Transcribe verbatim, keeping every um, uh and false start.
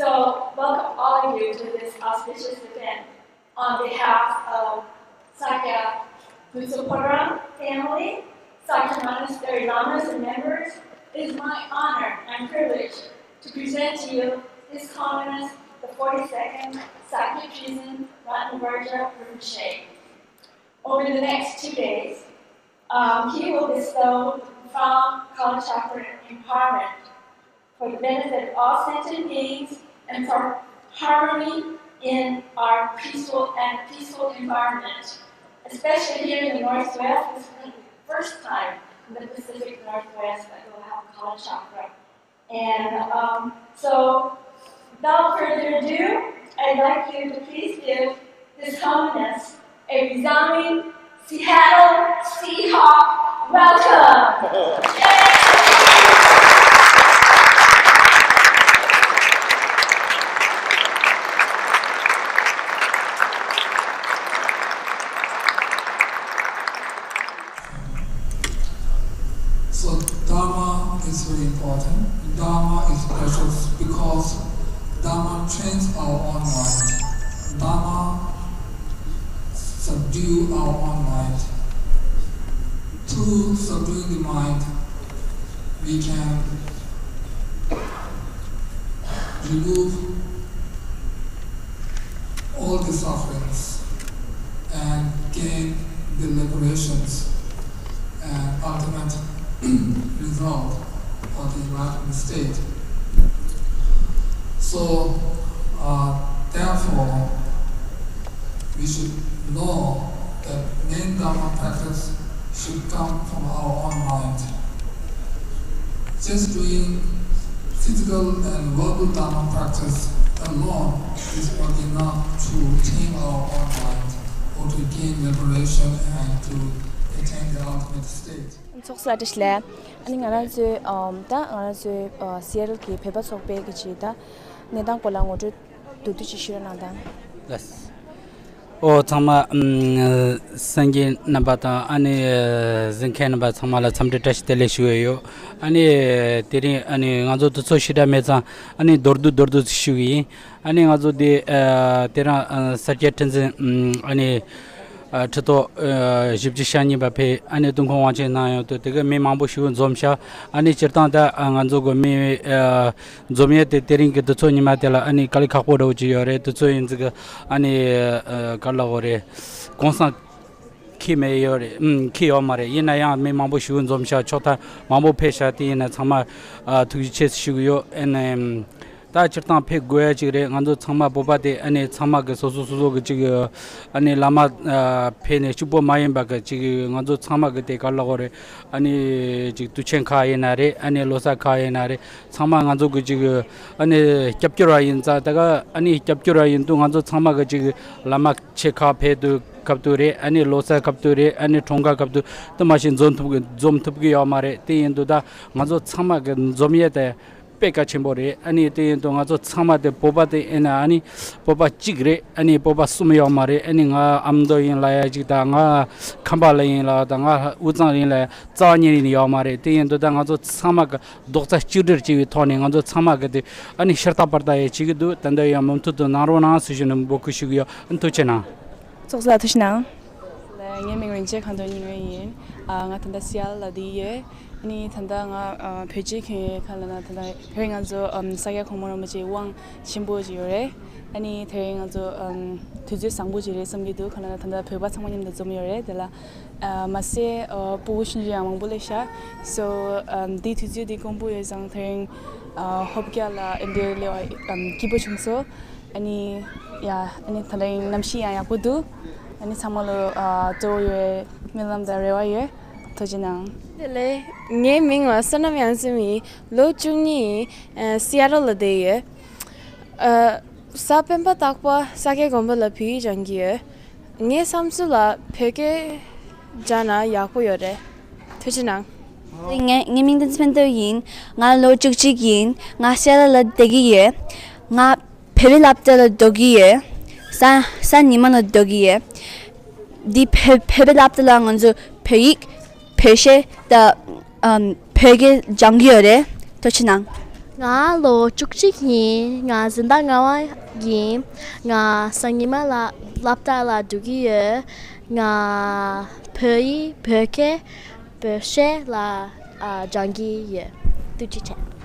So, welcome all of you to this auspicious event. On behalf of Sakya Butsuparam family, Sakya Monastery Lamas and members, it is my honor and privilege to present to you His Holiness the forty-second Sakya Trizin Ratanavarja Rinpoche. Over the next two days, um, he will bestow the profound Kalachakra empowerment for the benefit of all sentient beings and for harmony in our peaceful and peaceful environment, especially here in the Northwest. This is the first time in the Pacific Northwest that we'll have Kalachakra. And um, so, without further ado, I'd like you to please give His Holiness a resounding Seattle Seahawk welcome. So Dharma is very important. Dharma is precious because Dharma trains our own mind. Dharma subdue our own mind. Through subduing the mind, we can remove all the sufferings and gain the liberations and ultimate result of the enlightenment state. So, uh, therefore, we should know that main Dharma practice should come from our own mind. Just doing physical and verbal Dharma practice alone is not enough to tame our own mind or to gain liberation and to attain the ultimate state. ཚོགས་གཙོ་བཀྲ་ཤིས་ལགས། ཨ་ནི་ང་རང་ཚོའི་ཨམ་ད་ང་རང་ཚོའི་ཨ་སི་ཨེ་ཊལ་གྱི་བོད་པ་ཚོགས་པའི་གི་ཅིག་ད་གནས་སྟངས་སྐོར་ལ་ངོ་སྤྲོད་མདོར་བསྡུས་ཅིག་ཞུ་རོགས་གནང་དང་། ལགས། ཨོ་ཚང་མ་ཨམ་སངས་རྒྱས་རྣམ་པ་དང་ཨ་ནི་གཟིགས་མཁན་རྣམ་པ་ཚང་མ་ལ་འཚམས་འདྲི་བཀྲ་ཤིས་བདེ་ལེགས་ཞུ་ཡས་ཡོད། ཨ་ནི་དེ་རིང་ཨ་ནི་ང་ཚོ་དུས་ཚོད་ཞེ་དྲག་མེད་ཙང་ཨ་ནི་མདོར་བསྡུས་མདོར་བསྡུས་ཞུ་གི་ཡིན། ཨ་ནི་ང་ཚོ་འདི་ཨ་དེ་རིང་ཨ་ས་སྐྱ་ཁྲི་འཛིན་ཨམ་ཨ་ནི་ཨ་ཁྲི་ཐོག་ཨ་བཞི་བཅུ་ཞེ་གཉིས་པ་ཕེབས་ཨ་ནི་ཏུན་ཧོང་དབང་ཆེན་གནང་ཡོང་དུས་དེ་ག་མི་མང་པོ་ཞིག་འཛོམས་ཤག་ཨ་ནི་སྤྱིར་བཏང་ད་ཨ་ང་ཚོ་གི་མི་ཨ་འཛོམས་ཡས་དེ་དེ་རིང་གི་དུས་ཚོད་ཉི་མ་དེ་ལ་ཨ་ནི་དཀའ་ལས་ཁག་པོ་འདྲ་བོ་ཅིག་ཡོད་རེད། དུས་ཚོད་ཡིན་ཙི་གི་ཨ་ནི་ཨ་ག་ལ་འོ་རེད། གུང་སེང་ཁེལ་མེད་ཡོད་རེད། ཨུམ་ཁེལ་ཡོད་མ་རེད། ཡིན་ན་ཡང་མི་མང་པོ་ཞིག་འཛོམས་ཤག་ཕྱོགས་མཐའ་མང་པོ་ཕེབས་ཤག་དེ་ཡིན་ན་ཚང་མ་ཨ་ཐུགས་རྗེ་ཆེ་ཞུ་གི་ཡོད། ཨ་ནི་ད་སྤྱིར་བཏང་ཕེབས་དགོས་ཡ་ཅིག་རེད། ང་ཚོ་ཚང་མ་བོད་པ་དེ་ཨ་ནི་ཚང་མ་གི་སོ་སོ་སོ་སོ་གི་ཅིག་ཨ་ནི་བླ་མ་ཨ་ཕེབས་ནས་གཅིག་པོ་མ་ཡིན་པ་གི་ཅིག་ང་ཚོ་ཚང་མ་གི་དེ་ག་ལ་འོ་རེད། ཨ་ནི་ཅིག་དུས་ཆེན་ཁག་ཡིན་ན་རེད། ཨ་ནི་ལོ་གསར་ཁག་ཡིན་ན་རེད། ཚང་མ་ང་ཚོ་གི་ཅིག་ཨ་ནི་སྐྱབས་བཅོལ་བ་ཡིན་ཙང་ད་ག་ཨ་ནི་སྐྱབས་བཅོལ་བ་ཡིན་དུས་ང་ཚོ་ཚང་མ་གི་ཅིག་བླ་མ་ཆེ་ཁག་ཕེབས་དུས་སྐབས་དུས་རེད། ཨ་ནི་ལོ་གསར་སྐབས་དུས་རེད། ཨ་ནི་འཁྲུངས་སྐར་སྐབས་དུས་དུ་མ་ཞིག་འཛོམས་ཐུབ་གི་འཛོམས་ཐུབ་གི་ཡོད་མ་རེད། དེ་ཡིན་དུས་ད་ང་ཚོ་ཚང་མ་གི་འཛོམས་ཡས་དེ་དཔེ་གལ་ཆེན་པོ་རེད། ཨ་ནི་དེ་ཡིན་དུས་ང་ཚོ་ཚང་མ་དེ་བོད་པ་དེ་ཨེ་ན་ཨ་ནི་བོད་པ་གཅིག་རེད། ཨ་ནི་བོད་པ་གསུམ་ཡོད་མ་རེད། ཨ་ནི་ང་ཨ་མདོ་ཡིན་ལ་ཡ་གཅིག་དང་ང་ཁམས་པ་ལ་ཡིན་ལ་དང་ང་དབུས་གཙང་ཡིན་ལ་ཡ་རྩ་བ་ཉིད་ནས་ཡོད་མ་རེད། དེ་ཡིན་དུས་ད་ང་ཚོ་ཚང་མ་གི་རྡོག་རྩ་གཅིག་སྒྲིལ་བྱས་པའི་ཐོག་ནས་ང་ཚོ་ཚང་མ་གི་དེ་ཨ་ནི་ཤ་སྟག་པར་ལྟ་ཡས་བྱེད་ཀྱི་འདུག་ད་འདི་ཡང་མུ་མཐུད་དུ་གནང་རོགས་གནང་ཟེར་ཞུ་ནས་འབོད་སྐུལ་ཞུ་གི་ཡོད། ཨ་ནི་ཐུགས་རྗེ་གནང་། ཚོགས་གཙོ་ལགས་ཐུགས་རྗེ་གནང་། ལགས། ངའི་མིང་རིན་ཆེན་མཁའ་འགྲོ་སྙིང་རེ་ཡིན། ཨ་ང་ད་ལྟ་སི་ཨལ་ལ་བསྡད་ཡོད། ཨ་ནི་ད་ལྟ་ང་ཨ་བོད་ཆས་གྱོན་ཡོད་ག་ལ་ན་ད་ལྟ་བོད་ང་ཚོ་ཨམ་ས་སྐྱ་གོང་མ་རིན་པོ་ཆེའི་དབང་ཆེན་པོ་ཅིག་ཡོད་རེད། ཨ་ནི་དེ་རིང་ང་ཚོ་ཨམ་དུས་ཚོད་བཟང་པོ་ཅིག་རེད་བསམ་གྱི་འདུག་གང་ལབ་ན་ད་ལྟ་བོད་པ་ཚང་མ་མཉམ་དུ་འཛོམས་ཡོད་རེད། དེ་ལ་ཨ་མ་ཟད་ཨ་སྤུ་གུ་ཆུང་ཆུང་ཡང་མང་པོ་སླེབས་ཤག So ཨམ་འདིའི་དུས་ཚོད་འདི་དཀོན་པོ་ཡོད་ཙང་དེ་རིང་ཨ་ཧོབ་རྒྱག་ལ་ཨ་འདིར་སླེབས་པ་ཨམ་སྐྱིད་པོ་བྱུང་སོང་། ཨ་ནི་ཡ་ཨ་ནི་ད་རིང་གནམ་གཤིས་ཡང་ཡག་པོ་འདུག་ཨ་ནི་ཚང་མ་ལ་ཨ་གཙོ་བོ་ཡོད་སྨོན་ལམ་དང་རེ་བ་ཡོད། ཐུགས་རྗེ་གནང་། དེ་ལས་ངའི་མིང་ལ་བསོད་ནམས་དབྱངས་འཛོམས་ཡིན། ལོ་བཅུ་གཉིས་ཡིན། ཨ་སི་ཨེ་ཊལ་ལ་བསྡད་ཡོད། ཨ་གཟའ་སྤེན་པ་རྟག་པར་ས་སྐྱ་དགོན་པ་ལ་བོད་ཡིག་སྦྱང་གི་ཡོད། ངའི་བསམ་ཚུལ་ལ་བོད་སྐད་སྦྱང་ན་ཡག་པོ་ཡོད་རེད། ཐུགས་རྗེ་གནང་། ངའི་ངའི་མིང་བསྟན་འཛིན་ཕན་ཐོགས་ཡིན། ང་ལོ་བཅུ་གཅིག་ཡིན། ང་སི་ཨེ་ཊལ་ལ་བསྡད་ཀྱི་ཡོད། ང་བོད་པའི་སློབ་གྲྭ་ལ་འགྲོ་གི་ཡོད། ས་ས་ཉི་མ་ལ་འགྲོ་གི་ཡོད། འདི་བོད་བོད་པའི་སློབ་གྲྭ་ལ་ང་ཚོ་བོད་ཡིག་བོད་གཞས་དང་ཨམ་བོད་སྐད་སྦྱང་གི་ཡོད་རེད། ཐུགས་རྗེ་གནང་། ང་ལོ་བཅུ་གཅིག་ཡིན། ང་འཛིན་གྲྭ་ལྔ་པ་ཡིན། ང་སང་ཉི་མ་ལ་སློབ་གྲྭ་ལ་འགྲོ་གི་ཡོད། ང་བོད་ཡིག་བོད་སྐད་བོད་གཞས་ལ་ཨ་སྦྱང་གི་ཡོད། ཐུགས་རྗེ་ཆེ།